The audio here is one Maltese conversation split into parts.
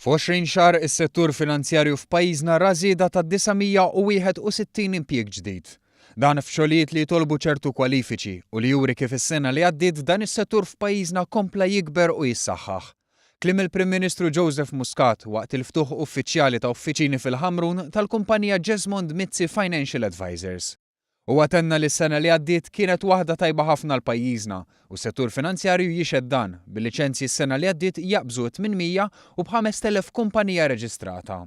F'20 xahar is-settur finanzjarju f'pajjiżna ra żieda ta' 961 impjieg ġdid. Dan f'xogħlijiet li jitolbu ċertu kwalifiċi u li juri kif is-sena li għaddiet dan is-settur f'pajjiżna kompla jikber u jissaħħaħ. Kliem il-Prim Ministru Joseph Muscat waqt il-ftuħ uffiċjali ta' uffiċini fil-Ħamrun tal-kumpanija Jesmond Mizzi Financial Advisors. Huwa tenna li s-sena li għaddiet kienet waħda tajba ħafna għal pajjiżna u s-settur finanzjarju jixhed dan, bil-liċenzji s-sena li għaddiet jaqbżu t-800 u b'5,000 kumpanija reġistrata.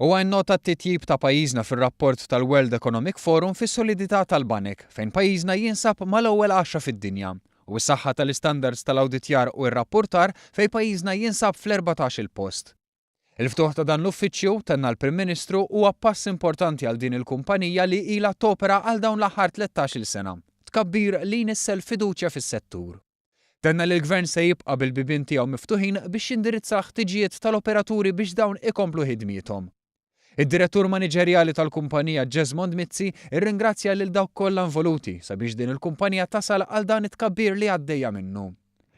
Huwa innota t-titjib ta' pajjiżna fir-rapport tal-World Economic Forum fis-solidità tal-banek, fejn pajjiżna jinsab mal-ewwel għaxra fid-dinja, u s-saħħa tal-istandards tal-awditjar u r-rappurtar fejn pajjiżna jinsab fl-erbatax-il post. Il-ftuħ ta' dan l-uffiċċju, tenna l-Prim Ministru, huwa pass importanti għal din il-kumpanija li ilha topera għal dawn l-aħħar 13-il sena, tkabbir li jnissel fiduċja fis-settur. Tenna li l-Gvern se jibqa' bil-bibien tiegħu miftuħin biex jindirizza l-ħtiġijiet tal-operaturi biex dawn ikomplu ħidmiethom. Id-Direttur Maniġerjali tal-kumpanija Jesmond Mizzi rringrazzja lil dawk kollha involuti sabiex din il-kumpanija tasal għal dan it-tkabbir li għaddejja minnu.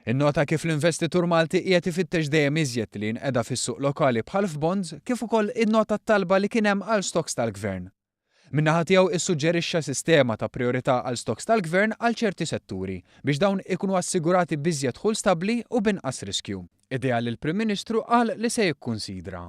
Innota kif l-investitur Malti qiegħed ifittex dejjem iżjed li jinqeda fis-suq lokali bħal f'bonds kif ukoll innota t-talba li kien hemm għal stocks tal-Gvern. Min-naħa tiegħu issuġġerixxa sistema ta' prijorità għal stocks tal-Gvern għal ċerti setturi biex dawn ikunu assigurati b'iżjed dħul stabbli u b'inqas riskju. Idea li l-Prim Ministru qal li se jikkunsidra.